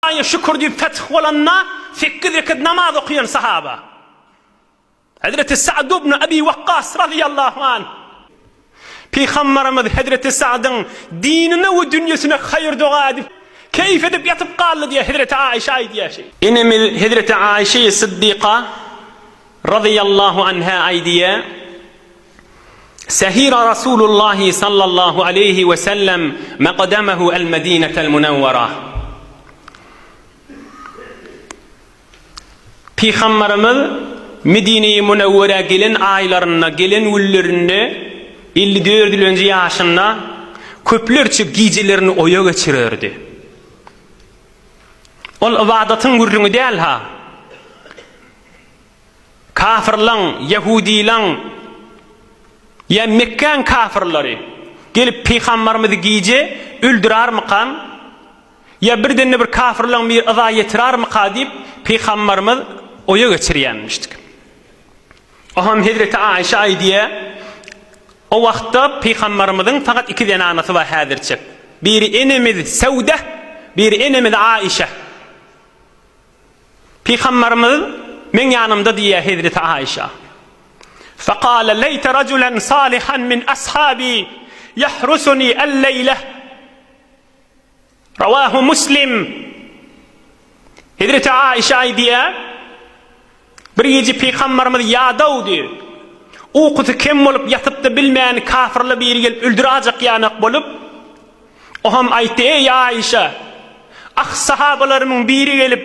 Hudaýa şükür diýip feth bolanda sekiz rekat namaz okaýan sahaba. Hezreti Sa'd ibn Abi Wakkas razyýallahu anh. Pygambarymyz Hezreti Sa'dyň dinine we dünýesine haýyr-doga edip, keýp edip ýatyp galdy diýýär Hezreti Aişe aýdýar şeý. Enemiz Hezreti Aişe Syddyka razyýallahu anha aýdýar, Sehira Rasulullahi sallallahu aleýhi we sellem maqdamahu el-Medinetel Munawwara. Pygambarymyz Medine-i Münewwerä gelen aýlarynda, gelen günlerinde 54-lenji ýaşynda köplerçe gijelerini oýa geçirerdi. Ol ybadatyň gürrüňi däl-ha. Kafyrlaň, ýahudylaň ýa Mekgäň kafyrlary gelip pygambarymyzy gije öldürarmykan ýa birdende bir kafyrlaň biri yza ýetirarmyka diýip pygambarymyz oýa geçirýänmişdik. Oham hezreti Aişe aýdýa, o wagtda pygambarymyzyň fakat iki zenanasy bar häzirçe. Biri enemiz Sewde, biri enemiz Aişe. Pygamberimiz meň ýanymda diýýär hezreti Aişa. Fekale leýte rajulen salihan min ashabi ýahrusuni el-leýle. Rawahu Muslim. Hezreti Aişa aýdýar, bir gije pygamberimiz ýadawdy. Ukusy kem bolup ýatypdy bilmän kafirli biri gelip öldürajak ýanak bolup, Oňam aýtdy, Eý, Aişa! Ah, sahabalarymyň biri gelip,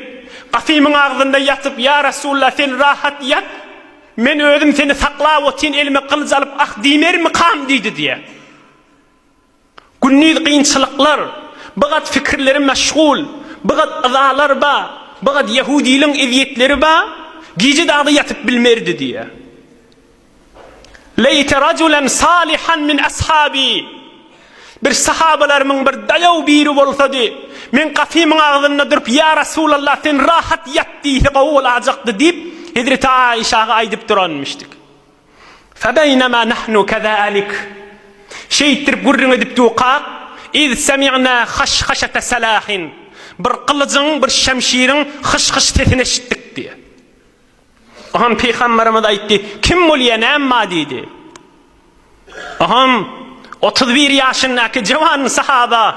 gapymyň agzynda ýatyp, Ýa Resulallah, sen rahat ýat, men özüm seni saklap otyryn, elime gylyç alyp, ah diýmermikam diýdi diýýär. Gündiz kynçylyklar, bigat fikirleri meşgul, bigat yzalar ba, bigat ýehudylyň ezýetleri ba, gije dagda ýatyp bilmerdi diýýär. Leýte rajulen salihan min ashabi, Bir sahabalarymyň bir daýaw biri bolsady, meň gapymyň agzynda durup, Ýa Rasulallah, sen rahat ýat diýse gowy bolajakdy diýip, Hezreti Aişaga aýdyp duranmyşdyk. Febeýnema nahnu kezalik. Şeýtdirip gürrüň edip dukak, iz semi'na haşhaşete selahin. Bir gylyjyň, bir şemşiriň hyş-hyş sesini eşitdik diýýär. Oňam pygamberimiz aýtdy, Kim bolýa, näme bar diýdi. Oňam 31 ýaşyndaky jawan sahaba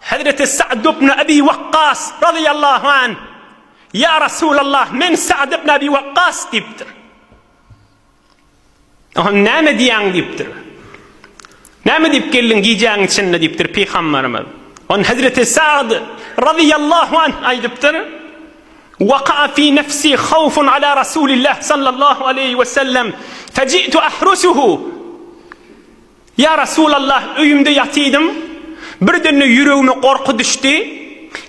Hezreti Sa'd ibn Abi Wakkas razyýallahu anh, Ýa Rasulallah, men Sa'd ibn Abi Wakkas diýipdir. Oňa näme diýýäň diýipdir. Näme diýip geldiň gijäň içinde diýipdir pygamberimiz. On Hazreti Sa'd razyýallahu anh aýdypdyr. Waka'a fi nefsi khawfun ala Rasulillah sallallahu aleýhi we sellem feji'tu ahrusuhu. Ýa Rasulallah, öýümde ýatydym, birdende ýüregime gorky düşdi,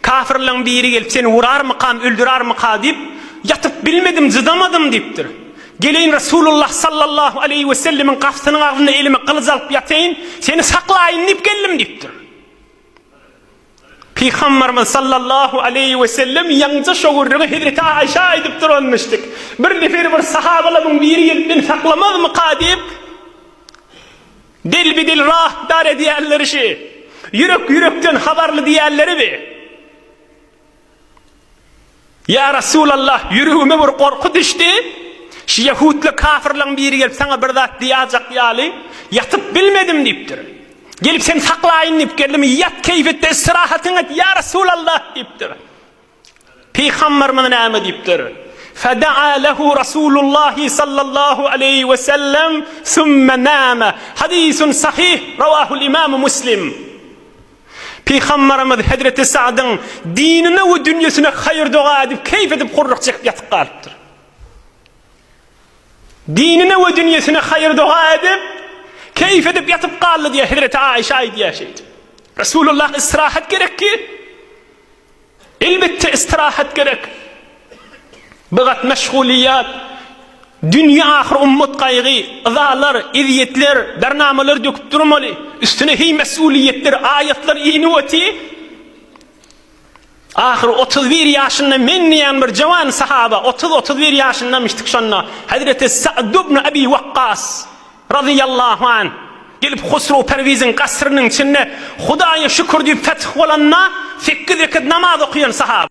kafirleň biri gelip seni urarmykam, öldürarmyka diýip, ýatyp bilmedim, jydamadym diýipdir. Geleýin Rasulullah sallallahu aleýhi we sellemiň gapysynyň agzynda elime gylyç alyp ýataýyn, seni saklaýyn diýip geldim diýipdir. Pygamberimiz sallallahu aleýhi we sellem ýaňja şo gürrüňi hezreti Aişa aýdyp duranmyşdyk. Bir nefer bir sahabalaryň biri gelip meni saklamazmyka diýip Dil bi dil rahdar edýänleri şi. Ýürek ýürekden habarly diýýänleri bi. Ýa Rasulallah, ýüregime bir gorky düşdi. Şu ýehudly kafirleň biri gelip saňa bir zat diýajak ýaly, ýatyp bilmedim diýipdir. Gelip seni saklaýyn diýip geldim, ýat keýp et-de istirahatyňy et, ýa Rasulallah diýipdir. Pygamberimiz näme diýipdir? Fedaa lehu Rasulullahi sallallahu aleýhi we sellem sümme name. Hadisun sahih, rawahul imamu Muslim. Pygamberimiz Hezreti Sa'dyň dinine we dünýesine haýyr-doga edip, keýp edip hurruk çekip ýatyp galypdyr. Dinine we dünýesine haýyr-doga edip, keýp edip ýatyp galdy diýýär Hezreti Aişe aýdýar şeýdip. Resulullah istirahat gerekki? Elbetde istirahat gerek. Bigat meşguliýat, dünýe ahyr ummat gaýgy, yzalar, ezýetler, bernamalar döküp durmaly. Üstüne heý mesuliýetler, aýatlar inip oty. Ahyr 31 ýaşynda men diýen bir jawan sahaba, 30-31 ýaşyndamışdyk şonda. Hazreti Sa'd ibn Abi Wakkas Razyýallahu anh, gelip Husrow Perwiziň gasrynyň içinde Hudaýa şükür diýip feth bolanda sekiz rekat namaz okaýan sahaba.